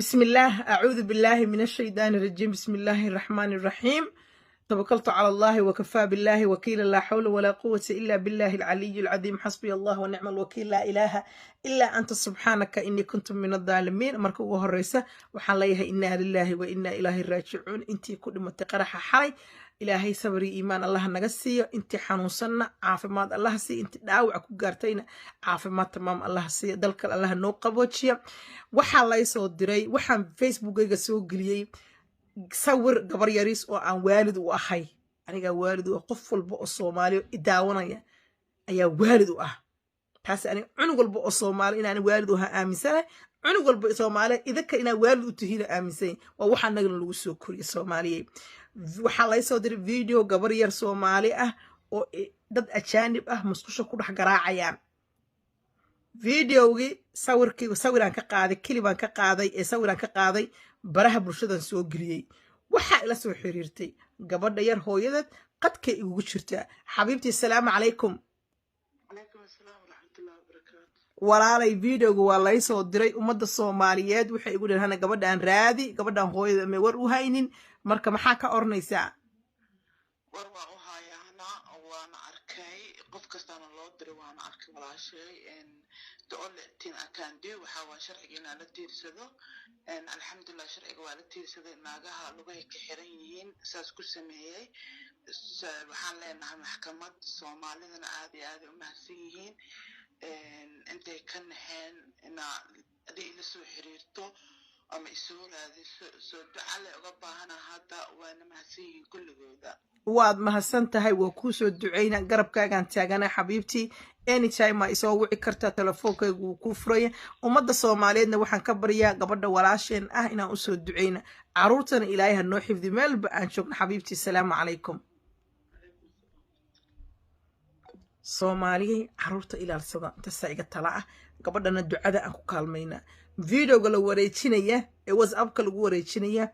بسم الله، أعوذ بالله من الشيطان الرجيم، بسم الله الرحمن الرحيم، توكلت على الله وكفى بالله وكيلا، لا حول ولا قوة إلا بالله العلي العظيم، حسبي الله ونعم الوكيل، لا إله إلا أنت سبحانك إني كنت من الظالمين. Marka ugu horeysa waxaan leeyahay إنا لله وإنا إليه راجعون. Intii ku dhimatay qaraxa xalay, Ilaahay sabri iimaan Allah naga siiyo. Intii xanuunsanna caafimaad Allah siiyo, intii dhaawac ku gaartayna caafimaad tamaam Allah siiyo. Dalkan Allah noo qaboojiya. Waxaa lay soo diray, waxaan Facebookayga soo geliyey sawir gabar yariis oo aan waalid u ahay. Anigaa waalid u ah, qof walba oo Soomaaliya idaawanaya ayaa waalid u ah. Taas aniga cunug walba oo Soomaali inaan waalid u ahaa aaminsanahay, cunug walba Soomaaliya idinka inaa waalid u tihiin aaminsanay. Waa waxaa nagana lagu soo koriyay. Soomaaliyey, waxaa lay soo diray video gabar yar Soomaali ah oo dad ajaanib ah musqusha ku dhex garaacayaan. Videogii, sawirkii, sawiraan ka qaaday, kilibaan ka qaaday ee sawiraan ka qaaday, baraha bulshadan soo geliyey. Waxaa ila soo xiriirtay gabadha yar hooyadeed, qadkay igugu jirtaa. Xabiibtii, asalaamu calaykum. Calaykum asalaam waraxmatullahi wabarakaatu. Walaalay, videoga waa lay soo diray. Ummadda Soomaaliyeed waxay igu dhaheen, "Hana, gabadhaan raadi, gabadhaan hooyada may war u haynin." Marka maxaa ka oranaysaa? War waan u hayaana, waana arkay, qof kastaana loo diray, waana arkay walaashay. The only thing I can do waxaa waa sharciga inaan la tiirsado. Alxamdulilah, sharciga waa la tiirsaday. Naagaha lugahay ka xiran yihiin saas ku sameeyey. Waxaan leenahay maxkamad. Soomaalidana aad iyo aad ay u mahadsan yihiin intay ka naxeen inaa adi ila soo xiriirto ama isoo raadiso. Soo ducale uga baahana hadda, waana mahadsan yihiin kulligooda. Waad mahadsan tahay, waa kuu soo duceyna, garabkaagaan taagana xabiibtii. Anytime aa isoo wici kartaa, telefoonkaygu wuu kuu furaya. Ummadda Soomaaliyeedna waxaan ka baryaa gabadha walaasheen ah inaan usoo duceyna, caruurtana Ilaahay ha noo xifdi meelba aan joogno. Xabiibtii, asalaamu calaykum. Soomaaliyey, caruurta ilaalsada, intaasaa iga tala ah. Gabadhana ducada aan ku kaalmaynaa. Videoga la wareejinaya ee WhatsAppka lagu wareejinaya,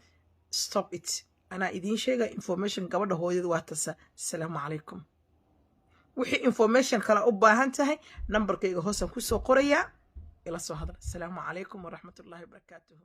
stop it. Anaa idiin sheega information gabadha hooyada waa tasa. Asalaamu calaykum. Wixii information kale u baahan tahay, nambarkayga hoosaan kusoo qorayaa, ila soo hadal. Asalaamu calaykum waraxmatullaahi wabarakaatuhu.